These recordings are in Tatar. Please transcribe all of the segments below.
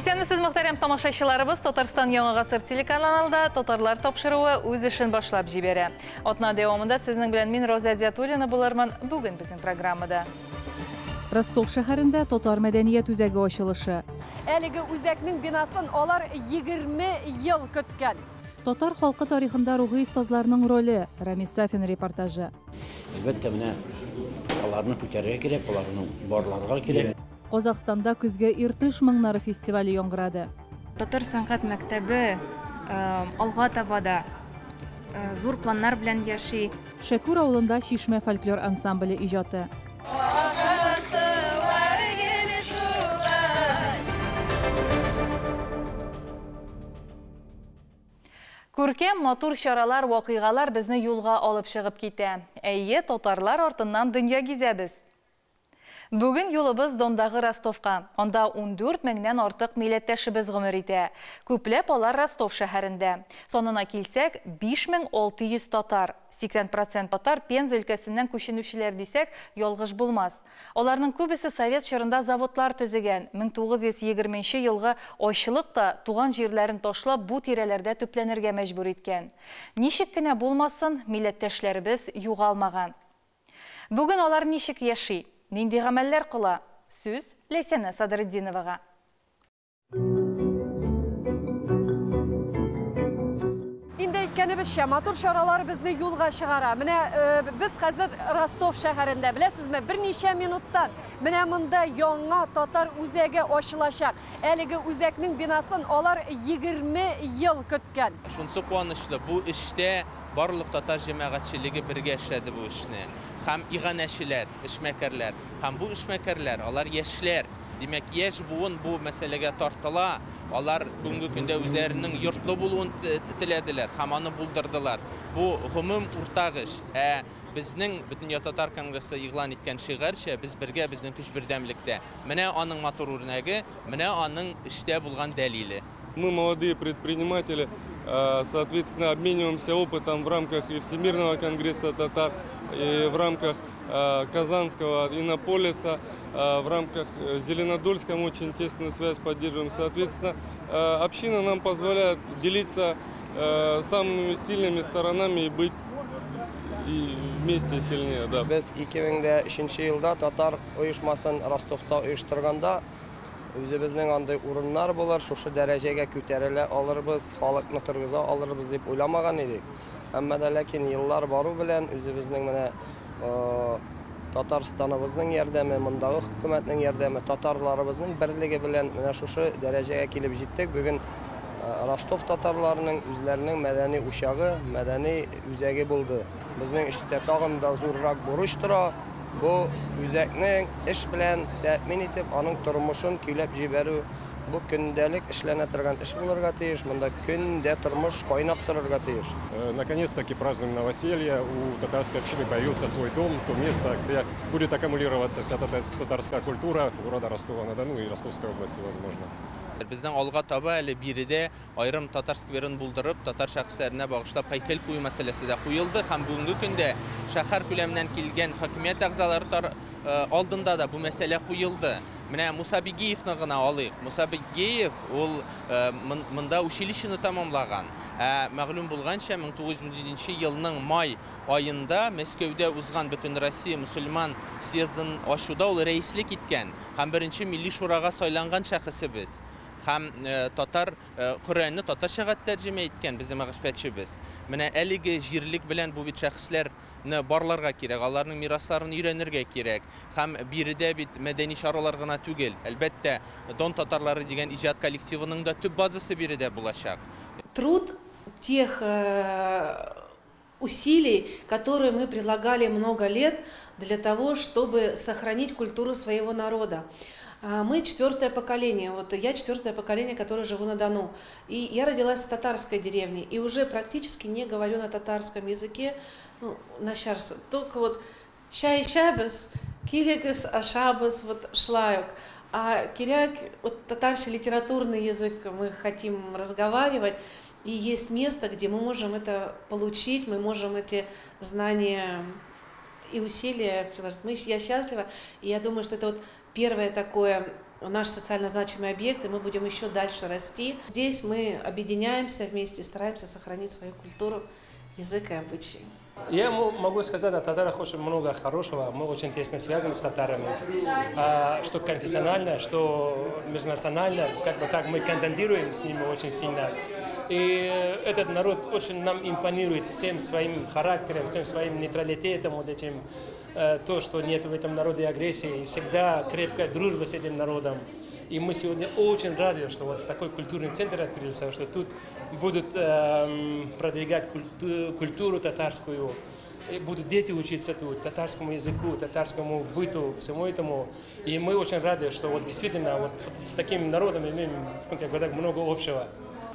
Исәнмесез, мөхтәрәм тамашачыларыбыз! Татарстан Яңа гасыр телеканалында Татарлар тапшыруы үз эшен башлап җибәрә. Атна дәвамында сезнең белән мин, Роза Әдиатуллина, булырмын. Бүген безнең программада. Ростов шәһәрендә татар мәдәният үзәге ачылышы. Әлеге үзәкнең бинасын алар 20 ел көткән. Татар халкы тарихында рухи остазларның роле. Рамис Сафин репортажы. Әлбәттә, менә аларны күтәрергә кирәк, аларны барларга кирәк. Казахстанда көзге Иртыш моңнары фестивале яңгырады. Татар сәнгать мәктәбе алга таба да зур планнар белән яши. Шәкүр авылында Чишмә фольклор ансамбле иҗаты. Күркәм матур чаралар, вакыйгалар безне юлга алып чыгып китә. Әйе, татарлар артыннан дөнья гизәбез. Бүген юлыбыз Дондагы Ростовка. Анда 14 меңнән артык милләттәшебез гомер итә. Күпләп алар Ростов шәһәрендә. Санына килсәк, 5600 татар. 80% татар Пенза өлкәсеннән күченүчеләр дисәк, ялгыш булмас. Аларның күбесе совет чорында заводлар төзегән. 1920 елгы ачлык та туган җирләрен ташлап бу тирәләрдә төпләнергә мәҗбүр иткән. Ничек кенә булмасын, милләттәшләребез югалмаган. Бүген алар ничек яши? Нинди гамәлләр кыла? Сүз Ләйсәнә Садретдиновага. Инде әйткәнебезчә, матур чаралар безне юлга чыгара. Менә без хәзер Ростов шәһәрендә, беләсезме, берничә минуттан менә монда яңа татар үзәге ачылачак. Әлеге үзәкнең бинасын алар 20 ел көткән. Шунсы куанычлы, бу эштә барлык татар җәмәгатьчелеге бергә эшләде бу эшне. Һәм иганәчеләр, эшмәкәрләр. Һәм бу эшмәкәрләр, алар яшьләр. Димәк, яшь буын бу мәсьәләгә тартыла. Алар бүгенге көндә үзләренең йортлы булуын теләделәр һәм аны булдырдылар. Бу гомум уртак эш. Ә безнең Бөтендөнья татар конгрессы игълан иткән шигарчә, без бергә, безнең көч бердәмлектә. Менә аның матур үрнәге, менә аның эштә булган дәлиле. Мы, молодые предприниматели, соответственно, обмениваемся опытом в рамках и Всемирного конгресса татар, и в рамках Казанского Иннополиса, в рамках Зеленодольска мы очень тесную связь поддерживаем. Соответственно, община нам позволяет делиться самыми сильными сторонами и быть и вместе сильнее. Да. Без 2003 елда татар оешмасын Ростовта оештырганда үзебезнең андый урыннар булыр, шушы дәрәҗәгә күтәрелә алырбыз, халыкны торгыза алырбыз дип уйламаган идек. Әмма дә ләкин еллар бару белән үзебезнең менә Татарстаныбызның ярдәме, мондагы хөкүмәтнең ярдәме, татарларыбызның берлеге белән менә шушы дәрәҗәгә килеп җиттек. Бүген Ростов татарларының үзләренең мәдәни учагы, мәдәни үзәге булды. Безнең өстә тагын да зуррак бурыч тора. Бу үзәкнең эш белән тәэмин итеп, аның тормышын көйләп җибәрү. Бу көндәлек эшләнә торган эш булырга тиеш. Монда көндә тормыш кайнап торырга тиеш. Наконец-таки празднуем новоселье. У татарской общины появился свой дом, то место, где будет аккумулироваться вся татарская культура города Ростова-на-Дону и Ростовской области, возможно. Безнең алга таба әле биредә аерым татар скверын булдырып, татар шәхесләренә багышлап һәйкәл кую мәсьәләсе дә куелды һәм бүгенге көндә шәһәр күләменнән килгән хакимият әгъзалары алдында да бу мәсьәлә куелды. Менә Муса Бигиевны гына алыйк. Муса Бигиев ул монда училищены тәмамлаган. Ә мәгълүм булганча, 1917 елның май аенда Мәскәүдә узган Бөтенроссия мөселман съездын ачуда ул рәислек иткән һәм беренче милли шурага сайланган шәхесебез. Һәм татар Коръәнне татарчага тәрҗемә иткән безнең мәгърифәтчебез. Менә әлеге җирлек белән бу бит шәхесләрне барларга кирәк, аларның мирасларын өйрәнергә кирәк. Һәм биредә бит мәдәни чаралар гына түгел. Әлбәттә, Дон татарлары дигән иҗат коллективының да төп базасы биредә булачак. Труд тех усилий, которые мы предлагали много лет для того, чтобы сохранить культуру своего народа. Мы четвертое поколение, вот я четвертое поколение, которое живу на Дону. И я родилась в татарской деревне, и уже практически не говорю на татарском языке, ну, на щарсу. Только вот щай щабес, килегес, ашабес, вот шлаюк. А киряк, вот татарский литературный язык мы хотим разговаривать, и есть место, где мы можем это получить, мы можем эти знания и усилия приложить. Я счастлива, и я думаю, что это вот первое такое наш социально значимый объект, и мы будем еще дальше расти. Здесь мы объединяемся вместе, стараемся сохранить свою культуру, язык и обычаи. Я могу сказать о татарах очень много хорошего. Мы очень тесно связаны с татарами. Что конфессионально, что межнационально, как бы так мы контактируем с ними очень сильно. И этот народ очень нам импонирует всем своим характером, всем своим нейтралитетом, вот этим, то, что нет в этом народе агрессии, и всегда крепкая дружба с этим народом. И мы сегодня очень рады, что вот такой культурный центр открылся, что тут будут продвигать культуру татарскую, и будут дети учиться тут, татарскому языку, татарскому быту, всему этому. И мы очень рады, что вот действительно вот с таким народом имеем, как бы, так много общего.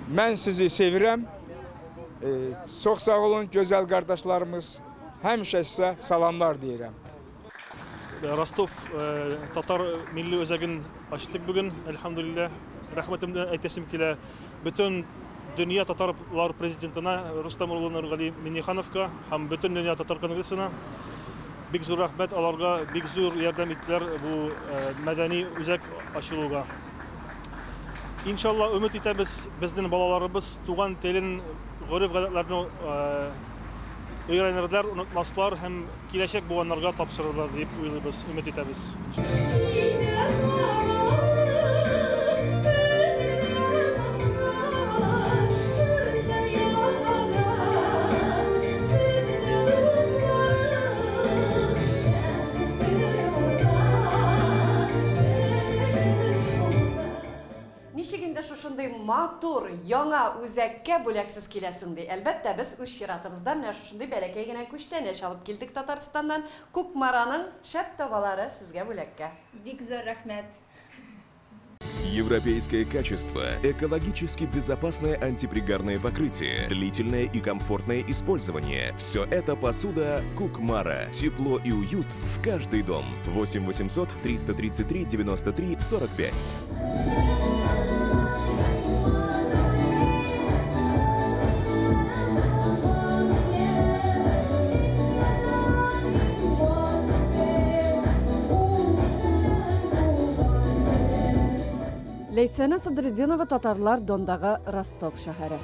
Mən sizi sevirəm. Çox sağ olun, gözəl qardaşlarımız. Həmişə sizə salamlar deyirəm. Ростов татар милли үзәген ачтык бүген, әлхәмдүлилләһ. Рәхмәтемне әйтәсем килә бөтен дөнья татарлар президентына Рустам улы Нургали Миннихановка һәм бөтен дөнья татар конгрессына бик зур рәхмәт, аларга бик зур ярдәм иттеләр бу мәдәни үзәк ачылуга. Иншалла, өмет итәбез, безнең балаларыбыз туган телен, гореф-гадәтләрне өйрәнерләр, онытмаслар һәм киләчәк буыннарга тапшырырлар дип уйлыйбыз, өмет итәбез. Ничек инде шушындый матур, яңа үзәккә бүләксез киләсең ди. Әлбәттә, без үз чиратыбызда менә шушындый бәләкәй генә күчтәнәч алып килдек Татарстаннан. Кукмараның шәп табалары сезгә бүләккә. Бик зур рәхмәт. Европейское качество, экологически безопасное антипригарное покрытие, длительное и комфортное использование. Все это посуда Кукмара. Тепло и уют в каждый дом. 8 800 333 93 45. Ләйсәнә Садретдинова, татарлар Дондагы Ростов шәһәре.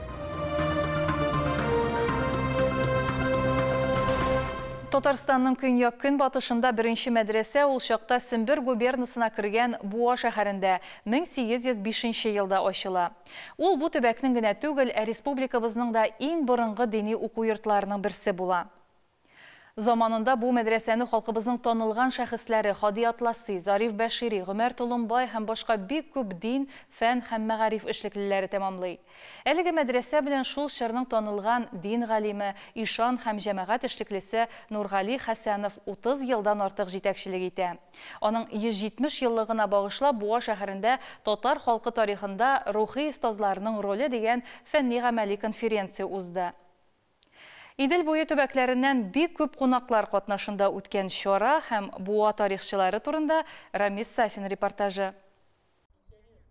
Татарстанның көньяк-көнбатышында беренче мәдрәсә ул чакта Сембер губернасына кергән Буа шәһәрендә 1805 елда ачыла. Ул бу төбәкнең генә түгел, ә республикабызның да иң борынгы дини уку йортларының берсе була. Заманында бу мәдрәсәне халкыбызның танылган шәхесләре Һади Атласи, Зариф Бәшири, Гомәр Толымбай һәм башка бик күп дин, фән һәм мәгариф эшлеклеләре тәмамлый. Әлеге мәдрәсә белән шул чорның танылган дин галиме, ишан һәм җәмәгать эшлеклесе Нургали Хәсәнов 30 елдан артык җитәкчелек итә. Аның 170 еллыгына багышлап Буа шәһәрендә татар халкы тарихында рухи остазларның роле дигән фәнни-гамәли конференция узды. Идел буе төбәкләреннән бик күп кунаклар катнашында үткән чара һәм Буа тарихчылары турында Рамис Сафин репортажы.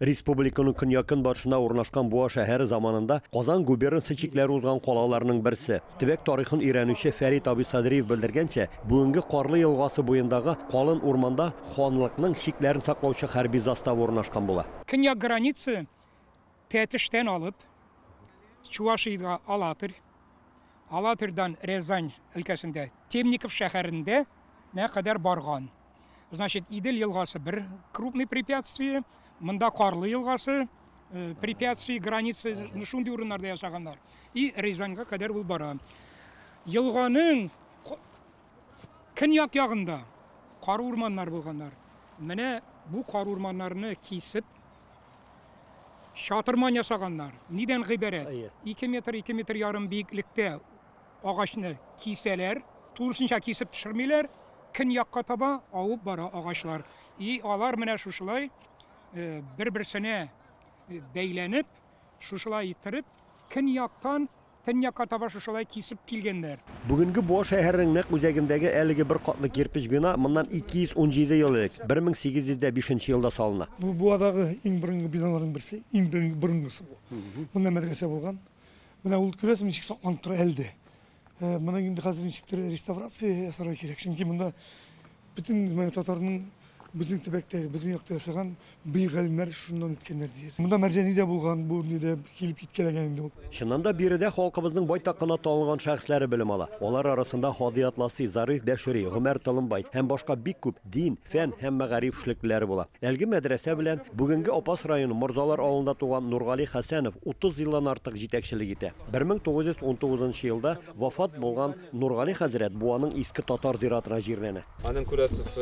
Республиканың көньяк-көнбатышында урнашкан Буа шәһәре заманында Казан губернасы чикләре узган калаларның берсе. Төбәк тарихын өйрәнүче Фәрит абый Садриев белдергәнчә, бүгенге Карлы елгасы буендагы калын урманда ханлыкның чикләрен саклаучы хәрби застава урнашкан була. Көньяк граница Тәтештән алып Чувашиягә Алатырь, Алатырьдан Рязань өлкәсендә Темников шәһәрендә нә кадәр барган. Значит, Идел елгасы бер крупный препятствие, монда Карлы елгасы препятствие, граница шундый урыннарда ясаганнар. И Рязаньга кадәр ул бара. Елганың көньяк ягында кар урманнар булганнар. Менә бу кар урманнарны кисеп чатырман ясаганнар. Нидән гыйбарәт? 2 метр, 2 метр ярым биеклектә агачны кисәләр, тулысынча кисеп төшермиләр, көньякка таба авып бара агачлар. И алар менә шушылай бер-берсенә бәйләнеп, шушылай иттереп, көньяктан төньякка таба шушылай кисеп килгәннәр. Бүгенге Буа шәһәренең нәкъ үзәгендәге әлеге бер катлы кирпеч бина моннан 217 ел элек, 1805 елда салына. Бу Буадагы иң борынгы биналарның берсе, иң борынгысы бу. Монда мәдрәсә булган. Менә ул күрәсең ничек сакланып тора әле дә. Моның инде хәзер ничектер реставрация ясарга кирәк. Чөнки монда бөтен менә татарның Безнең төбәктә, безнең якта ясаган бөек галимнәр шуннан үткәннәр дияр. Монда Мәрҗани дә булган, бу нидә килеп киткәләгән инде ул. Чыннан да биредә халкыбызның байтак кына танылган шәхесләре белем ала. Алар арасында Һади Атласи, Зариф Бәшири, Гомәр Толымбай һәм башка бик күп дин, фән һәм мәгариф эшлеклеләре була. Әлеге мәдрәсә белән бүгенге Апас районы Морзалар авылында туган Нургали Хәсәнов 30 елдан артык җитәкчелек итә. 1919 елда вафат булган Нургали хәзрәт Буаның Иске Татар зиратына җирләнә. Аның күрәсез,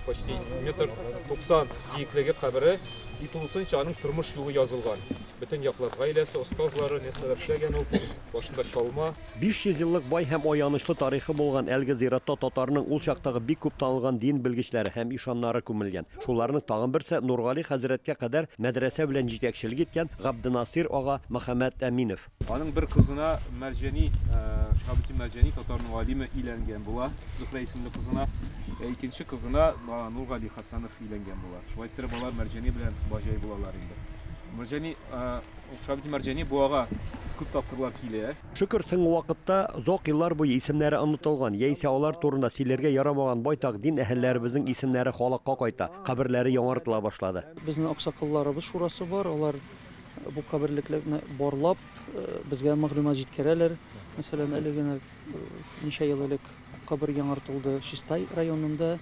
почти метр 90 биеклеге кабере, и тулысынча аның тормыш юлы язылган. Бөтен яклап гаиләсе, остазлары, нәрсәләр эшләгән ул, башында чалма. 500 еллык бай һәм аянычлы тарихы булган әлеге зиратта татарның ул чактагы бик күп танылган дин белгечләре һәм ишаннары күмелгән. Шуларның тагын берсе Нургали хәзрәткә кадәр мәдрәсә белән җитәкчелек иткән Габденасир ага Мөхәммәт Әминов. Аның бер кызына Мәрҗани, Шиһабетдин Мәрҗани татарның галиме өйләнгән була, Зөһрә исемле кызына. Икенче кызына Нургали Хәсәнов өйләнгән була. Шулай иттереп алар Мәрҗани белән баҗай булалар инде. Мәрҗани, Шиһабетдин Мәрҗани Буага күп тапкырлар килә. Шөкер, соңгы вакытта озак еллар буе исемнәре онытылган, яисә алар турында сөйләргә ярамаган байтак дин әһелләребезнең исемнәре халыкка кайта, каберләре яңартыла башлады. Безнең аксакалларыбыз шурасы бар, алар бу каберлекләрне барлап, безгә мәгълүмат җиткерәләр. Мәсәлән, әле генә ничә ел элек кабер яңартылды Чистай районында.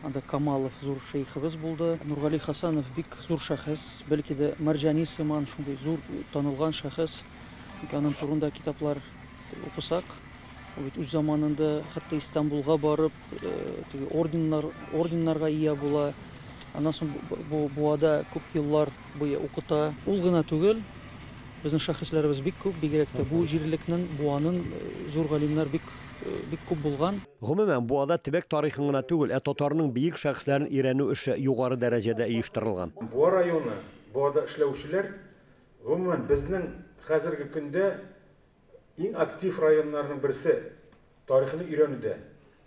Анда Камалов зур шейхыбыз булды. Нургали Хәсәнов бик зур шәхес, бәлки дә Мәрҗани сыман шундый зур танылган шәхес. Чөнки аның турында китаплар укысак, ул бит үз заманында хәтта Истанбулга барып, теге орденнарга ия була. Аннан соң бу Буада күп еллар буе укыта. Ул гына түгел, безнең шәхесләребез бик күп, бигрәк тә бу җирлекнең, Буаның зур галимнәр бик бик күп булган. Гомумән, Буада төбәк тарихын гына түгел, ә татарның бөек шәхесләрен өйрәнү эше югары дәрәҗәдә оештырылган. Буа районы, Буада эшләүчеләр, гомумән, безнең хәзерге көндә иң актив районнарның берсе тарихны өйрәнүдә,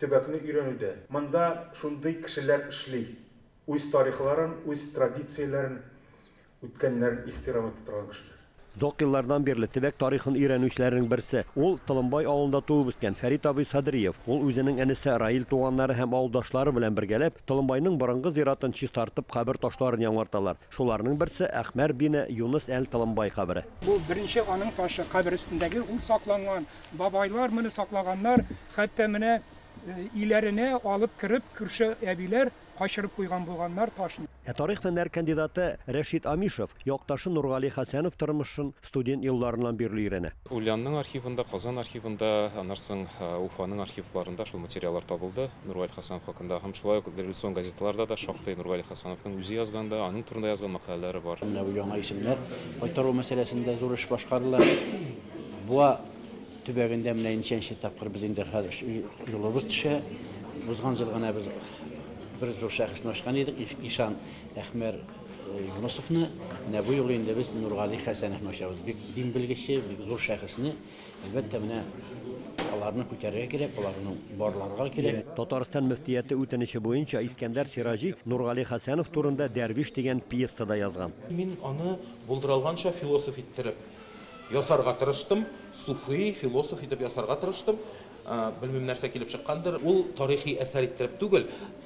төбәкне өйрәнүдә. Монда шундый кешеләр эшли, үз тарихларын, үз традицияләрен, үткәннәрен ихтирам итә торган кешеләр. Озак еллардан бирле төбәк тарихын өйрәнүчеләрнең берсе. Ул Толымбай авылында туып үскән Фәрит абый Садриев. Ул үзенең энесе Раил туганнары һәм авылдашлары белән бергәләп Толымбайның борынгы зиратын чистартып кабер ташларын яңарталар. Шуларның берсе Әхмәр бине Юныс әл Толымбай кабере. Бу беренче аның ташы кабер өстендәге, ул сакланган. Бабайлар моны саклаганнар, хәтта менә иләренә алып кереп күрше әбиләр качырып куйган булганнар ташны. Ә тарих фәннәр кандидаты Рәшит Амишев якташы Нургали Хәсәнов тормышын студент елларыннан бирле өйрәнә. Ульянның архивында, Казан архивында, аннан соң Уфаның архивларында шул материаллар табылды Нургали Хәсәнов хакында. Һәм шулай ук революцион газеталарда да шактый Нургали Хәсәновның үзе язган да, аның турында язган мәкаләләре бар. Менә бу яңа исемнәр кайтару мәсьәләсендә зур эш башкарыла. Буа төбәгендә менә ничәнче тапкыр без инде хәзер юлыбыз төшә. Узган ел гына без бер зур шәхесне ачкан идек, Ишан Әхмәр Юнусовны. Менә бу юлы инде без Нургали Хәсәновны ачабыз. Бик дин белгече, бик зур шәхесне. Әлбәттә, менә аларны күтәрергә кирәк, аларны барларга кирәк. Татарстан мөфтияте үтенече буенча Искәндәр Сираҗи Нургали Хәсәнов турында Дәрвиш дигән пьеса да язган. Мин аны булдыралганча философ иттереп ясарга тырыштым, суфи философ итеп ясарга тырыштым. Белмим нәрсә килеп чыккандыр. Ул тарихи әсәр иттереп түгел,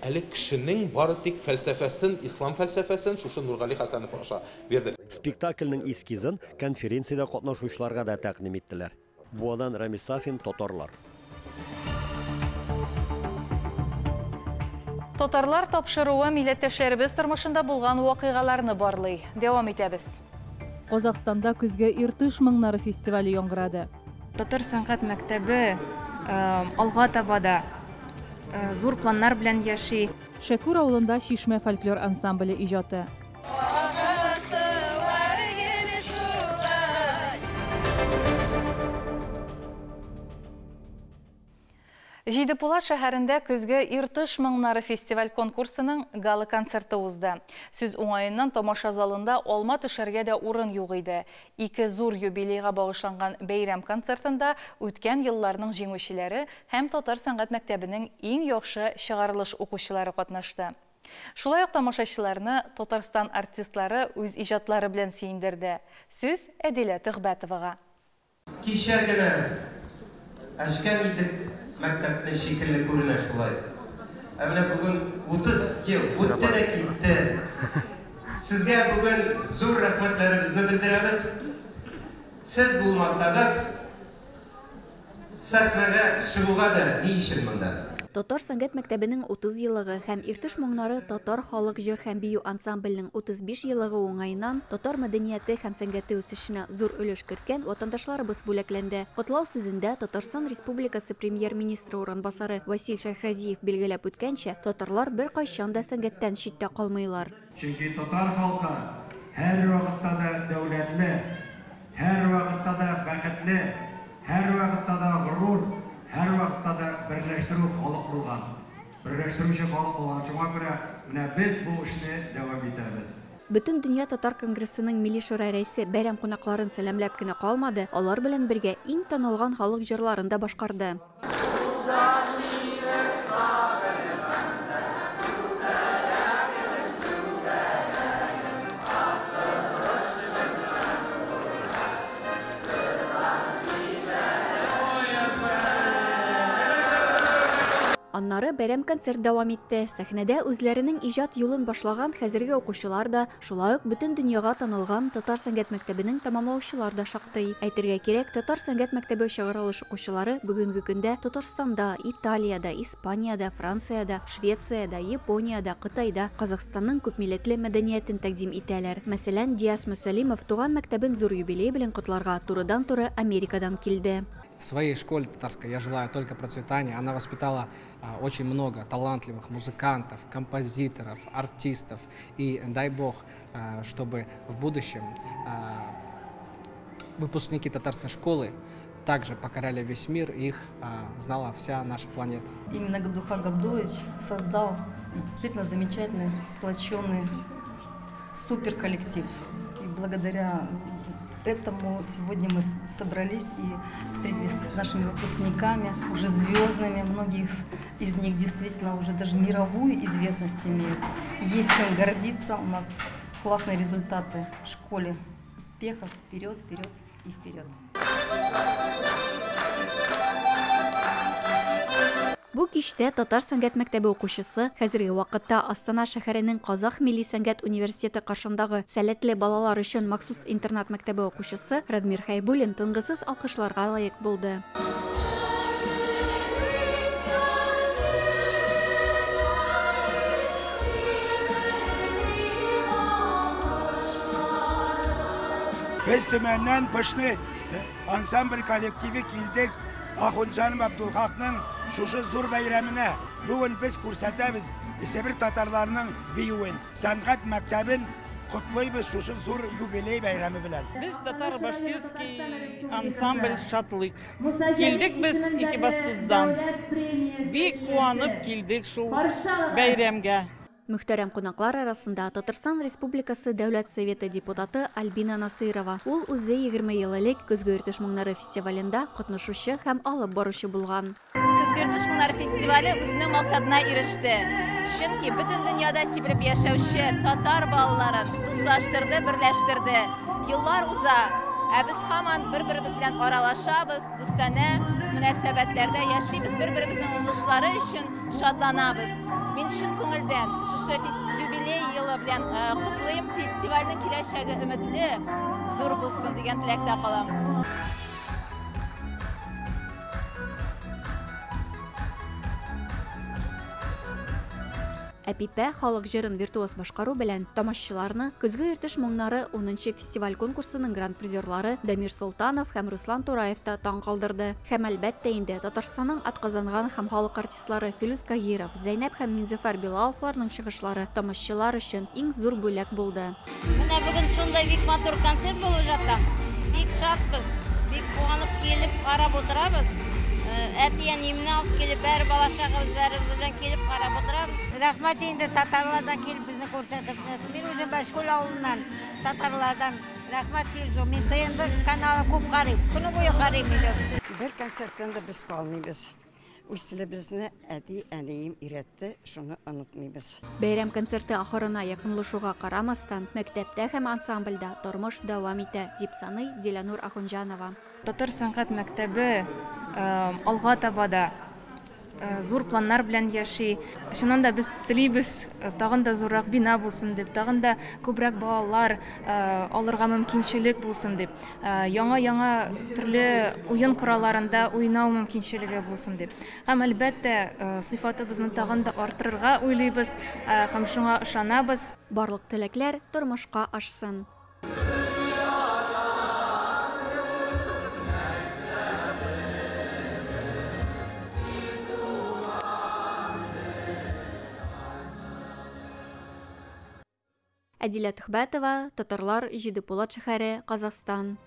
әле кешенең бары тик фәлсәфәсен, ислам фәлсәфәсен шушы Нургали Хәсәнов аша бирде. Спектакльнең эскизын конференциядә катнашучыларга да тәкъдим иттеләр. Буадан Рамис Сафин, Татарлар. Татарлар тапшыруы милләттәшләребез тормышында булган вакыйгаларны барлый. Дәвам итәбез. Казахстанда көзге Иртыш моңнары фестивале яңгырады. Татар сәнгать мәктәбе алга таба да зур планнар белән яши. Шәкүр авылында Чишмә фольклор ансамбле иҗаты. Җидепулат шәһәрендә көзге Иртыш моңнары фестиваль конкурсының гала-концерты узды. Сүз уңаеннан тамаша залында алма төшәргә дә урын юк иде. Ике зур юбилейга багышланган бәйрәм концертында үткән елларның җиңүчеләре һәм татар сәнгать мәктәбенең иң яхшы чыгарылыш укучылары катнашты. Шулай ук тамашачыларны Татарстан артистлары үз иҗатлары белән сөендерде. Сүз Әдилә Төхбәтовага. Кичә генә әчкән идек. Мәктәпне шикелле күренә шулай. Ә менә бүген 30 ел үтте дә китте. Сезгә бүген зур рәхмәтләребезне белдерәбез. Сез булмасагыз, сәхнәгә чыгуга да ни өчен монда? Татар сәнгать мәктәбенең 30 еллыгы һәм Иртыш моңнары татар халык җыр һәм бию ансамбленең 35 еллыгы уңаеннан татар мәдәнияте һәм сәнгате үсешенә зур өлеш керткән ватандашларыбыз бүләкләнде. Котлау сүзендә Татарстан Республикасы Премьер-министры урынбасары Васил Шәйхразиев билгеләп үткәнчә, татарлар беркайчан да сәнгатьтән читтә калмыйлар. Чөнки татар халкы һәрвакытта да дәүләтле, һәрвакытта да бәхетле, һәрвакытта да горур, һәрвакытта да берләштерү халык булган. Берләштерүче халык булган. Шуңа күрә менә без бу эшне дәвам итәбез. Бөтендөнья татар конгрессының Милли шура рәисе бәйрәм кунакларын сәламләп кенә калмады, алар белән бергә иң танылган халык җырларын да башкарды. Аннары бәйрәм концерт дәвам итте. Сәхнәдә үзләренең иҗат юлын башлаган хәзерге укучылар да, шулай ук бөтен дөньяга танылган татар сәнгать мәктәбенең тәмамлаучылар да шактый. Әйтергә кирәк, татар сәнгать мәктәбе чыгарылыш укучылары бүгенге көндә Татарстанда, Италиядә, Испаниядә, Франциядә, Швециядә, Япониядә, Кытайда Казахстанның күпмилләтле мәдәниятен тәкъдим итәләр. Мәсәлән, Диас Мөсәлимов туган мәктәбен зур юбилей белән котларга турыдан-туры Америкадан килде. Своей школе татарской я желаю только процветания. Она воспитала очень много талантливых музыкантов, композиторов, артистов. И дай бог, чтобы в будущем выпускники татарской школы также покоряли весь мир, их знала вся наша планета. Именно Габдулхак Габдуллович создал действительно замечательный, сплоченный суперколлектив. И благодаря этому сегодня мы собрались и встретились с нашими выпускниками, уже звездными. Многие из них действительно уже даже мировую известность имеют. Есть чем гордиться. У нас классные результаты в школе. Успехов! Вперед, вперед и вперед! Бу кичтә татар сәнгать мәктәбе укучысы, хәзерге вакытта Астана шәһәренең Казах милли сәнгать университеты каршындагы сәләтле балалар өчен махсус интернат мәктәбе укучысы Радмир Хәйбуллин тынгысыз алкышларга лаек булды. Без Төмәннән Пышны ансамбль коллективы килдек. Ахунҗанов Абдулхакның шушы зур бәйрәменә. Бүген без күрсәтәбез Себер татарларының биюен, сәнгать мәктәбен котлыйбыз шушы зур юбилей бәйрәме белән. Без татар-башкирский ансамбль Шатлык. Килдек без Икибастуздан. Бик куанып килдек шул бәйрәмгә. Мөхтәрәм кунаклар арасында Татарстан Республикасы Дәүләт Советы депутаты Альбина Насыйрова. Ул үзе 20 ел элек Көзге Иртыш моңнары фестивалендә катнашучы һәм алып баручы булган. Көзге Иртыш моңнары фестивале үзенең максатына иреште. Чөнки бөтен дөньяда сибелеп яшәүче татар балаларын дуслаштырды, берләштерде. Еллар уза, ә без һаман бер-беребез белән аралашабыз, дустанә мөнәсәбәтләрдә яшибез, бер-беребезнең уңышлары өчен шатланабыз. Мин чын күңелдән шушы юбилей елы белән котлыйм, фестивальнең киләчәге өметле, зур булсын дигән теләктә калам. Әпипә халык җырын виртуоз башкару белән тамашачыларны Көзге Иртыш моңнары 10нчы фестиваль конкурсының гран-призерлары Дамир Солтанов һәм Руслан Тураев та таң калдырды. Һәм әлбәттә инде Татарстанның атказанган һәм халык артистлары Филүс Каһиров, Зәйнәб һәм Минзөфәр Билаловларның чыгышлары тамашачылар өчен иң зур бүләк булды. Менә бүген шундай бик матур концерт булып ята. Бик шатбыз, бик куанып килеп карап утырабыз. Әти-әниемне алып килеп, бәр бала чагыбыз, бәребез белән килеп карап утырабыз. Рәхмәт инде татарлардан килеп безне күрсәтеп. Мин үзем Башкүл авылыннан, татарлардан. Рәхмәт бирзу. Мин ТНВ каналы күп карыйм. Көне буе карыйм инде. Бер концерттан да без калмыйбыз. Үз телебезне әти-әнием өйрәтте, шуны онытмыйбыз. Бәйрәм концерты ахырына якынлашуга карамастан, мәктәптә һәм ансамбльдә тормыш дәвам итә, дип саный Диләнур Ахунҗанова. Татар сәнгать мәктәбе алга таба да зур планнар белән яши. Чыннан да без телибез тагын да зуррак бина булсын дип, тагын да күбрәк балалар алырга мөмкинчелек булсын дип, яңа-яңа төрле уен коралларында уйнау мөмкинчелеге булсын дип. Һәм әлбәттә, сыйфатыбызны тагын да арттырырга уйлыйбыз һәм шуңа ышанабыз. Барлык теләкләр тормышка ашсын. Әдилә Төхбәтова, Татарлар, Җидепулат шәһәре, Казахстан.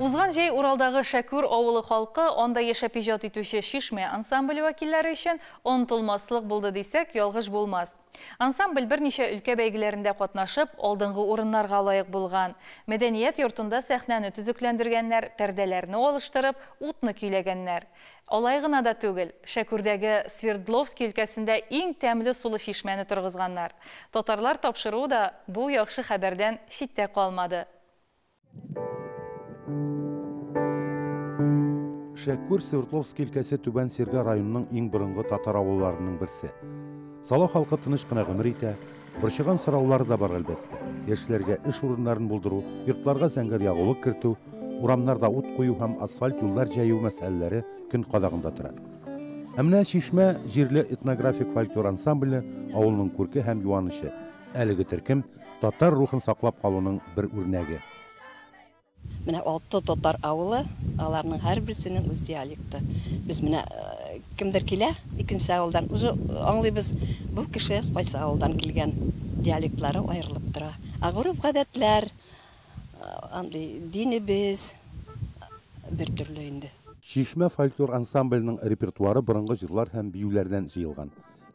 Узган җәй Уралдагы Шәкүр авылы халкы анда яшәп иҗат итүче Чишмә ансамбле вәкилләре өчен онытылмаслык булды дисәк, ялгыш булмас. Ансамбль берничә өлкә бәйгеләрендә катнашып, алдынгы урыннарга лаек булган. Мәдәният йортында сәхнәне төзекләндергәннәр, пәрдәләрне алыштырып, утны көйләгәннәр. Алай гына да түгел, Шәкүрдәге Свердловский өлкәсендә иң тәмле сулы чишмәне торгызганнар. Татарлар тапшыруы да бу яхшы хәбәрдән читтә калмады. Шәкүр Свердловский өлкәсе Түбән Серга районының иң борынгы татар авылларының берсе. Сала халкы тыныч кына гомер итә, борчыган сораулары да бар әлбәттә. Яшьләргә эш урыннарын булдыру, йортларга зәңгәр ягулык кертү, урамнарда ут кую һәм асфальт юллар җәю мәсьәләләре көн кадагында тора. Ә менә Чишмә җирле этнографик фольклор ансамбле авылның күрке һәм юанычы. Әлеге төркем татар рухын саклап калуның бер үрнәге. Менә алты татар авылы, аларның һәрберсенең үз диалекты. Без менә кемдер килә икенче авылдан, уже аңлыйбыз, бу кеше кайсы авылдан килгән, диалектлары аерылып тора. Ә гореф-гадәтләр, андый динебез бер төрле инде. Чишмә фольклор ансамбленең репертуары борынгы җырлар һәм биюләрдән җыелган.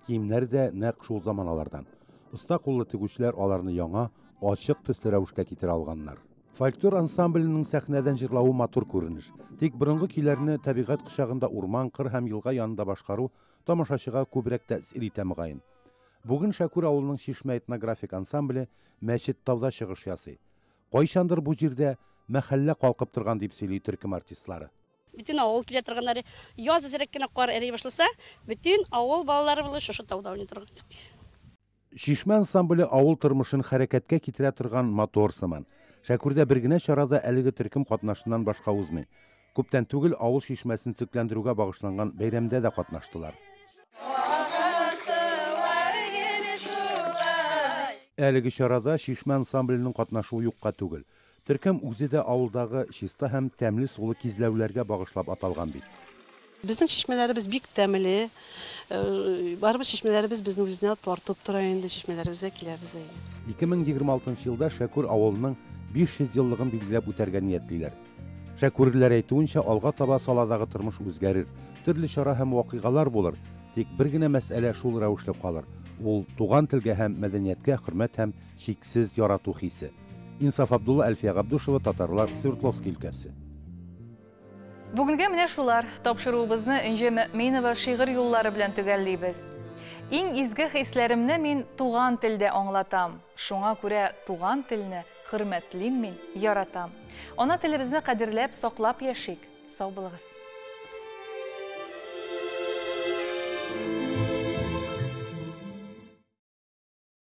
Киемнәр дә нәкъ шул заманалардан. Оста куллы тегүчеләр аларны яңа, ачык төсле рәвешкә китерә алганнар. Фольклор ансамбленең сәхнәдән җырлавы матур күренеш. Тик борынгы көйләрне табигать кочагында урман, кыр һәм елга янында башкару тамашачыга күбрәк тәэсир итә мөгаен. Бүген Шәкүр авылының Чишмә этнографик ансамбле Мәчет тауда чыгыш ясый. Кайчандыр бу җирдә мәхәллә калкып торган дип сөйли төркем артистлары. Бөтен авыл килә торганнары. Яз әзрәк кенә кар эри башласа, бөтен авыл балалары булып шушы тауда уйный торган. Чишмә ансамбле авыл тормышын хәрәкәткә китерә торган мотор сыман. Шәкүрдә бер генә чара да әлеге төркем катнашыннан башка узмый. Күптән түгел авыл чишмәсен төзекләндерүгә багышланган бәйрәмдә дә катнаштылар. Әлеге чарада Чишмә ансамбленең катнашуы юкка түгел. Төркем үзе дә авылдагы чиста һәм тәмле сулы кизләүләргә багышлап аталган бит. Безнең чишмәләребез бик тәмле. Барыбер чишмәләребез безне үзенә тартып тора инде, чишмәләребезгә киләбез. 2026 елда Шәкүр авылының 500 еллыгын билгеләп үтәргә ниятлиләр. Шәкүрлеләр әйтүенчә, алга таба саладагы тормыш үзгәрер, төрле чара һәм вакыйгалар булыр, тик бер генә мәсьәлә шул рәвешле калыр. Ул туган телгә һәм мәдәнияткә хөрмәт һәм чиксез ярату хисе. Инсаф Абдулла, Әлфия Габдушева, Татарлар, Свердловский өлкәсе. Бүгенгә менә шулар. Тапшыруыбызны Энҗе Мөэминова шигырь юллары белән төгәллибез. Иң изге хисләремне мин туган телдә аңлатам. Шуңа күрә туган телне хөрмәтлим мин, яратам. Ана телебезне кадерләп, саклап яшик. Сау булыгыз.